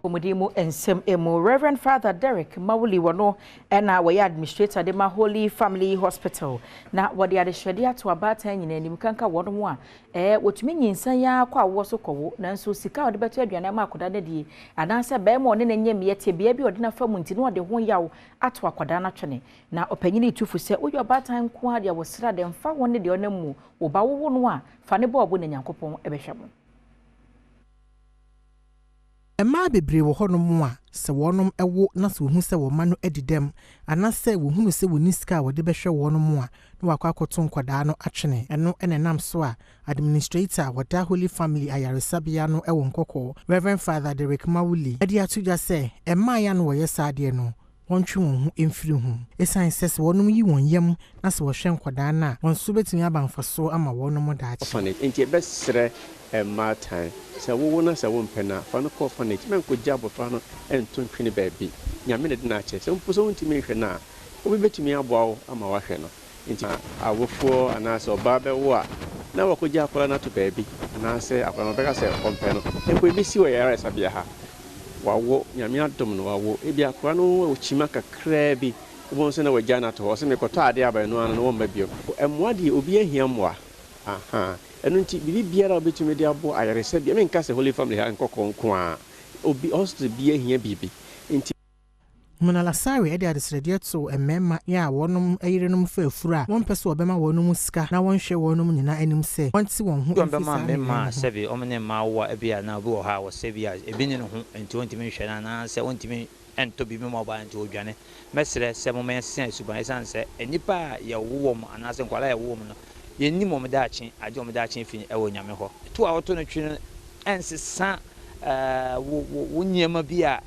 Apɔmuden mu nsɛm mu, Reverend Father Derek Mawuli wɔ no ɛna wɔyɛ administrator de ma Holy Family Hospital, na wɔde adehwɛde ato abaatan nyinaa anim kanka wɔn ho a wɔtumi nyinsan ya akɔ awoɔ so kɔwo, nanso sika a wɔde bɛto aduane ama akwadaa no die anaasɛ bɛrima ɔne ne nyɛ mmea te bea bi a ɔde n'afa mu nti na ɔde ho yaw ato akwadaa no atwene. Na ɔpanyin tu fo sɛ woyɛ ɔbaatan nko ara deɛ, wɔsra deɛ mfa ho ne deɛ ɔnam mu wo ba wowo no a, fa ne bɔɔbo na Nyankopɔn bɛhwɛ mo. Mmaa bebree wɔ hɔnom a sɛ wɔnom wo na sɛ wɔhu sɛ wɔn mma no adi dɛm anaasɛ wɔhunu sɛ wɔnni sika a wɔde bɛhwɛ wɔn a, na wakɔ akɔto nkwadaa no atwene. Ɛno ɛna ɛnam so a administrator a wɔda Holy Family ayaresabea no wɔ Nkɔkɔɔ, Reverend Father Derek Mawuli, ɛde ato dwa sɛ mmaa ya no wɔyɛ saa adeɛ no, wɔntwe wɔn ho mfiri ho, ɛsiane sɛ wɔnom yi wɔn yam na sɛ wɔhwɛ nkwadaa no a, wɔn nso bɛtumi aba mfasoɔ ama wɔnom daakye. Orphanage nti ɛbɛsrɛ mmaatan sɛ wowo na sɛ wompɛ no a, fa no kɔ orphanage. Mɛnkɔgya abɔfra no ɛnto ntwene baabi. Nyame ne de no akyɛ sɛ mpo sɛ wontumi nhwɛ no a, obi bɛtumi aboa wo ama woahwɛ no. Nti awofoɔ anaasɛ ɔbaa bɛwo a na wakɔgya akwadaa no ato baabi anaasɛ akwadaa no bɛka sɛ ɔmpɛ no mpo, ebi wɔ yaresabea ha, wawo, Nyame adom no wawo, ebi akwadaa no wɔ kyima kakraa bi, wobɛhu sɛ na wagya no ato hɔ sɛ mekɔtɔ adeɛ aba, ɛno ano no wɔmma bio. Mmoa deɛ, obi ahia mmoa aha. Ɛno nti biribi biara a wobɛtumi de aboa ayaresabea, menka sɛ Holy Family ha Nkɔkɔ nko a, obi hospital bi ahia biribi nti. Muna Lasare de adesrɛdeɛ to mmarima yɛ a wɔnom yerenom fa afuru a wɔmpɛ sɛ wɔbɛma wɔnom sika na wɔnhwɛ wɔnom nyinaa anim sɛ wɔnte wɔn ho mfi bɛma saa mmarima a nneyɛe no ho. Sɛbi ɔmo ne mmaa wo a, ebi a na obi wɔ hɔ a wɔsɛ bi a ebi ne ne ho nti wɔntumi nhwɛ no anaasɛ wɔntumi ntɔ biribi ma ɔbaa nti wɔdwane. Mɛsrɛ sɛ moma yɛnsesa suban, ɛsiane sɛ nnipa a yɛwo wɔn anaasɛ nkwadaa a yɛwo wɔn no, yɛnnim wɔn daakye agye wɔn daakye fi ɛwɔ Nyame hɔ. To a wɔto no twe no ɛnsesa wo nneɛma bi a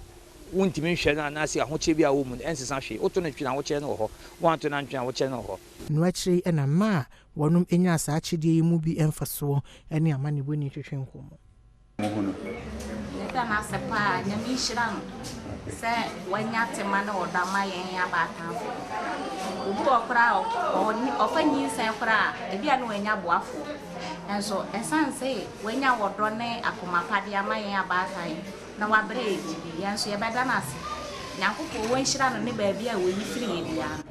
wontumi nhwɛ no anaasɛ ahokyere bi a wɔ mu no, ɛnsesa hwee. Woto no twe no, ahokyere no wɔ hɔ. Woanto no antwe, ahokyere no wɔ hɔ. No akyire ɛna mmaa a wɔnom nya saa akyɛdeɛ yi mu bi mfasoɔ ne amanebɔni twetwe nkɔmmɔ. Yɛda no ase paa. Nyame nhyira no sɛ wanya tema ne ɔdɔ ama yɛn abaatanfo. Obi wɔ koraa a ɔfa nyinsɛn koraa a, ebi a ne wanya boafoɔ, nso ɛsiane sɛ wanya wɔdɔ ne akoma pa de ama yɛn abaatan na wabrɛ yɛ gyidi, yɛn nso yɛbɛda no ase. Nyankopɔn wɔnhyira no ne baabi a wɔyi firi yɛ biara no.